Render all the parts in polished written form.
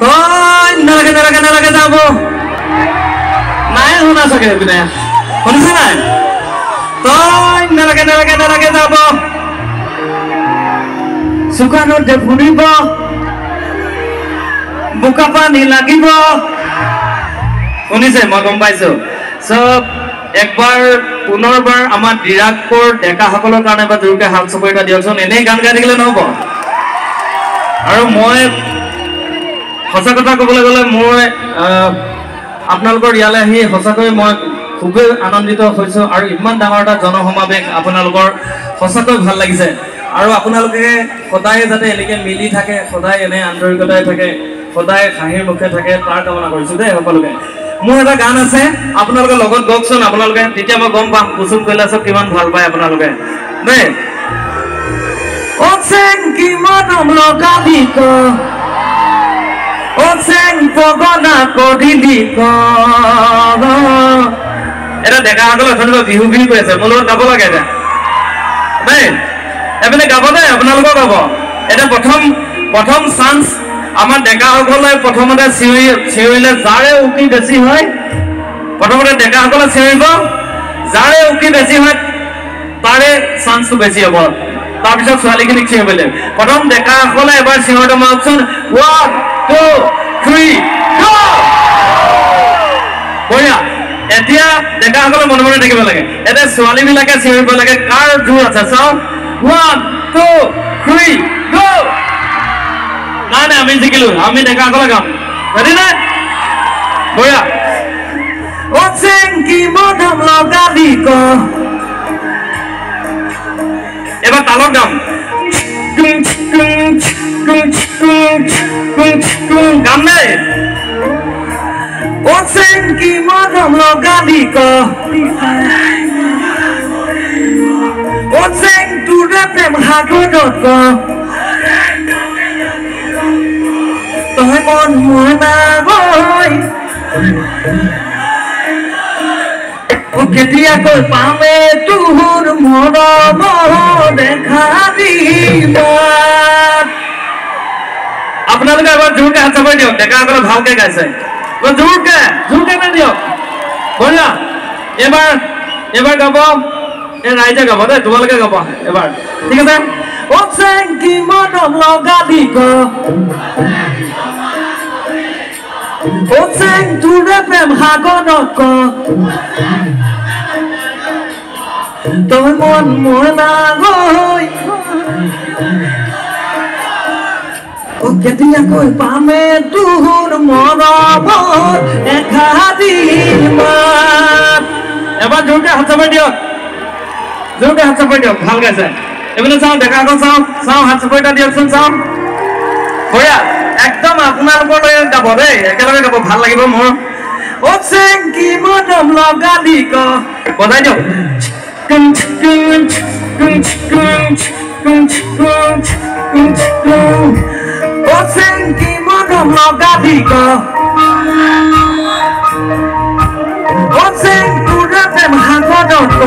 তই নালাগে নালাগে নালাগে যাব। নাই শুনা চাগে, এইপিনে শুনিছে নাই? তই নালাগে নালাগে নালাগে যাব, চুকানতে ফুৰিব, বোকা পানী লাগিব। শুনিছে, মই গম পাইছো। চব একবাৰ পুনৰবাৰ আমাৰ ডিৰাকৰ ডেকাসকলৰ কাৰণে এবাৰ জোৰকে হাত চাপৰি এটা দিয়কচোন। এনেই গান গাই থাকিলে নহ'ব। আৰু মই সঁচা কথা ক'বলৈ গ'লে মই আপোনালোকৰ ইয়ালৈ আহি সঁচাকৈ মই খুবেই আনন্দিত হৈছোঁ। আৰু ইমান ডাঙৰ এটা জনসমাৱেশ আপোনালোকৰ সঁচাকৈ ভাল লাগিছে। আৰু আপোনালোকে সদায় যাতে এনেকৈ মিলি থাকে, সদায় এনে আন্তৰিকতাই থাকে, সদায় হাঁহিৰ মুখে থাকে, তাৰ কামনা কৰিছোঁ দেই সকলোকে। মোৰ এটা গান আছে, আপোনালোকে লগত গওকচোন আপোনালোকে, তেতিয়া মই গম পাম কুসুম কৈলাশক কিমান ভাল পায় আপোনালোকে দেই। অ চেং কি মৰম লগালি ক, অ চেং পগলা কৰিলি ক। এটা ডেকাসকলে অথনিৰ বিহু বিহু কৈ আছে, মোৰ লগত গাব লাগে এতিয়া দেই। এইপিনে গাব দেই, আপোনালোকেও গাব। এতিয়া প্ৰথম প্ৰথম চান্স আমাৰ ডেকাসকলে প্ৰথমতে চিঞৰি চিঞৰিলে যাৰে উকি বেছি হয়, প্ৰথমতে ডেকাসকলে চিঞৰিব, যাৰে উকি বেছি হয় তাৰে চান্সটো বেছি হ'ব। তাৰপিছত ছোৱালীখিনিক চিঞৰিব লাগিব। প্ৰথম ডেকাসকলে এবাৰ চিঞৰটো মাৰকচোন, 1 2 3 গো। বঢ়িয়া। এতিয়া ডেকাসকলে মনে মনে থাকিব লাগে, এতিয়া ছোৱালীবিলাকে চিঞৰিব লাগে। কাৰ জোৰ আছে চাওঁ, 1 2 3 গো। নাই নাই, আমি জিকিলো, আমি ডেকাসকলে গাম। ৰেডি নে? বঢ়িয়া। অ চেং কি মৰম লগালি ক। এবাৰ তালত গাম, গাম দেই। অ চেং কি মৰম লগালি ক, অ চেং তোৰে প্ৰেম সাগৰত ক, তই মন মনা গৈ। অ কেতিয়াকৈ পামে তোৰ মৰম দেখা দিবা। আপোনালোকে এবাৰ জোৰকে হাত চাপৰি দিয়ক, ডেকাসকলে ভালকে গাইছে। এবাৰ জোৰকে জোৰকে মাৰি দিয়ক। বঢ়িয়া। এবাৰ এবাৰ গাব এই ৰাইজে গাব দেই, তোমালোকে গাব এবাৰ, ঠিক আছে? অ চেং কি মৰম লগালি ক, অ চেং তোৰে প্ৰেম সাগৰত ক, তই মন মনা গৈ। অ কেতিয়াকৈ পামে তোৰ মৰমত এষাৰি মাত। এবাৰ জোৰকে হাত চাপৰি দিয়ক, জোৰকে হাত চাপৰি দিয়ক, ভাল গাইছে। এইপিনে চাওঁ, ডেকাসকল চাওঁ চাওঁ, হাত চাপৰি এটা দিয়কচোন চাওঁ। বঢ়িয়া, একদম আপোনালোকৰ লৈ গাব দেই, একেলগে গাব, ভাল লাগিব মোৰ। অ চেং কি মৰম লগালি ক। বজাই দিয়ক। অ চেং কি মৰম লগালি ক, অ চেং তোৰে প্ৰেম সাগৰত ক,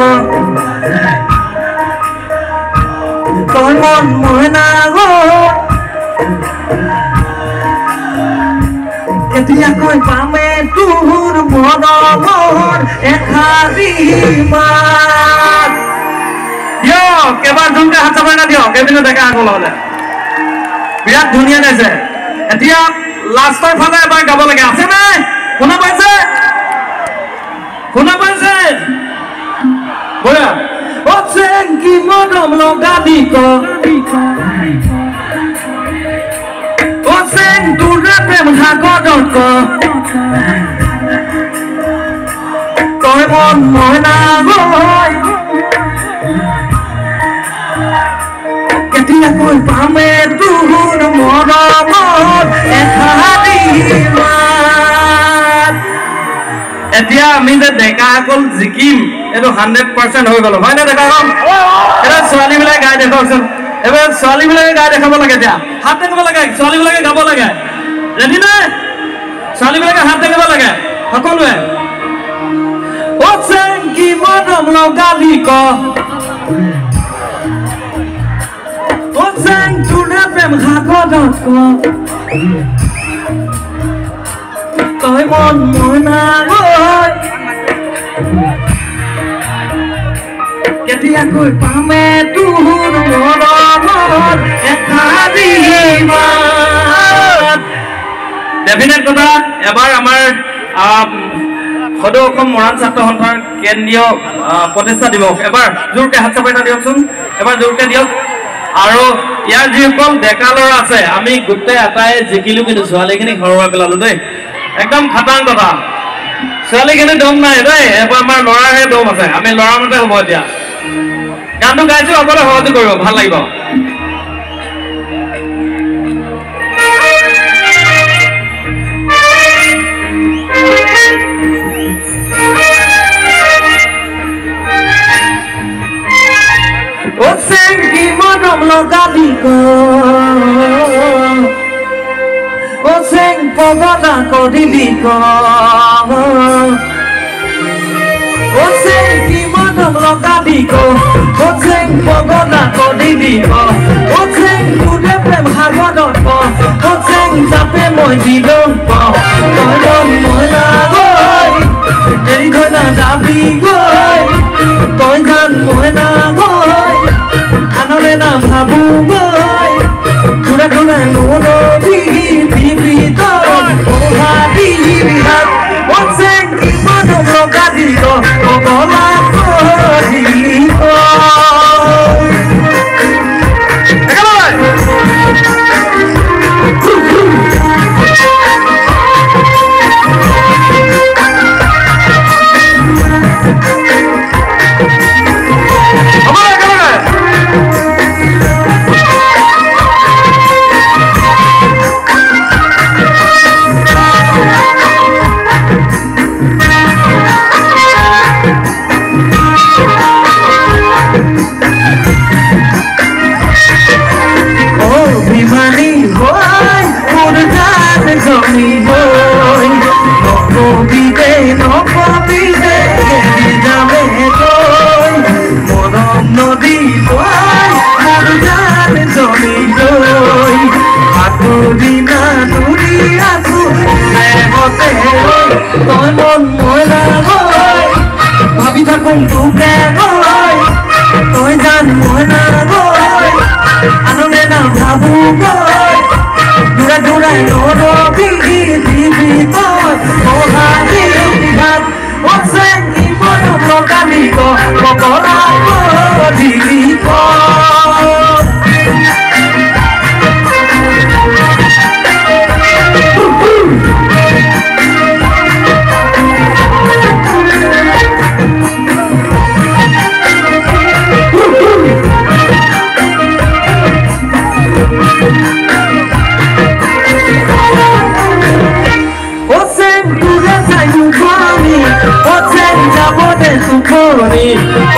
তই মন মইনা গৈ। কেতিয়াকৈ পামে তোৰ মৰমৰ এষাৰি মাত। দিয়ক এবাৰ জোৰকে হাত চাপৰি এটা দিয়ক এইপিনে ডেকাসকল হ'লে। বিৰাট ধুনীয়া গাইছে। এতিয়া লাষ্টৰ ফালে এবাৰ গাব লাগে, আছে নাই? শুনা পাইছে? শুনা পাইছে? বঢ়িয়া। অ চেং কি মৰম লগালি ক, অ চেং তোৰে প্ৰেম সাগৰত ক, তই মন মইনা গৈ। কেতিয়াকৈ পামে তোৰ মৰমত এষাৰি মাত। এতিয়া আমি যে ডেকাসকল জিকিম এইটো 100% হৈ গ'ল, হয় নে ডেকাসকল? এতিয়া ছোৱালীবিলাকে গাই দেখুৱাওকচোন। এবাৰ ছোৱালীবিলাকে গাই দেখাব লাগে, এতিয়া হাত দাঙিব লাগে, ছোৱালীবিলাকে গাব লাগে। ৰেডি নে? ছোৱালীবিলাকে হাত দাঙিব লাগে সকলোৱে। অ চেং কি মৰম লগালি ক, অ চেং তোৰে প্ৰেম সাগৰত ক, তই মন মইনা গৈ কেতিয়াকৈ পামে তোৰ মৰমৰ এষাৰি মাত। ডেফিনেট কথা, এবাৰ আমাৰ সদৌ অসম মৰাণ ছাত্ৰ সন্থাৰ কেন্দ্ৰীয় প্ৰতিষ্ঠা দিৱস এবাৰ জোৰকে হাত চাপৰি এটা দিয়কচোন, এবাৰ জোৰকে দিয়ক। আৰু ইয়াৰ যিসকল ডেকা ল'ৰা আছে, আমি গোটেই এটাই জিকিলো, কিন্তু ছোৱালীখিনিক হৰুৱাই পেলালো দেই, একদম খাটাং কথা। ছোৱালীখিনি দম নাই দেই, এবাৰ আমাৰ ল'ৰাৰহে দম আছে, আমি ল'ৰাৰ মতে হ'ব। এতিয়া গানটো গাইছো, সকলোৱে সহযোগ কৰিব, ভাল লাগিব। ও চেংকি মৰম লগালি ও চেং পগলা কৰিলি ও চেংকি মৰম লগালি ও চেং পগলা কৰিলি ও চেং তোৰে প্ৰেম সাগৰত ও চেং জাপে মই দিলো তই মন মইনা গৈ এৰি থৈ নাযাবি গৈ তই জান মইনা গৈ আনলে না ভাবো গৈ ঘূৰা ঘূৰা নৰবি দিবি তই পঢ়া দিবি হাত ও চেংকি মৰম লগালি পগলা কৰিলি। অভিমানী হৈ মোৰ জান জনি হৈ নকবি দে নকবি দে এৰি যাবে তই মৰম নদী বৈ মোৰ জান জনি গৈ সাঁতুৰি নাদুৰি আছো প্ৰেমতে তই মন মইনা গৈ ভাবি থাকোঁ তোকে গৈ তই জান মইনা গৈ আনন্দে না ভাবো গৈ দূৰে দূৰে নৰবি দিবি তই পঢ়া দিবি ভাত ও চেংকি মৰম লগালি পগলা কৰিলি। ও চেং দূৰে যাই টোপনি ও চেং যাব দে টোপনি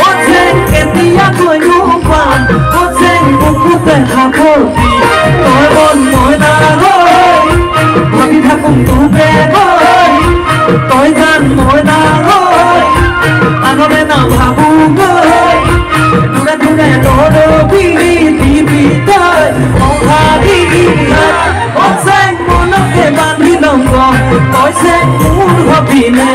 ও চেং কেতিয়া কৈনো পাম ও চেং বুকুতে সাৱটি তই মন মইনা গৈ ভাবি থাকোঁ তোকে গৈ তই জান মইনা গৈ আনলে নাভাবো গৈ দূৰে দূৰে নৰবি দিবি তই পঢ়া দিবি হাত ও চেং মনতে বান্ধি ল'ম তই চেং মোৰ হবিনে।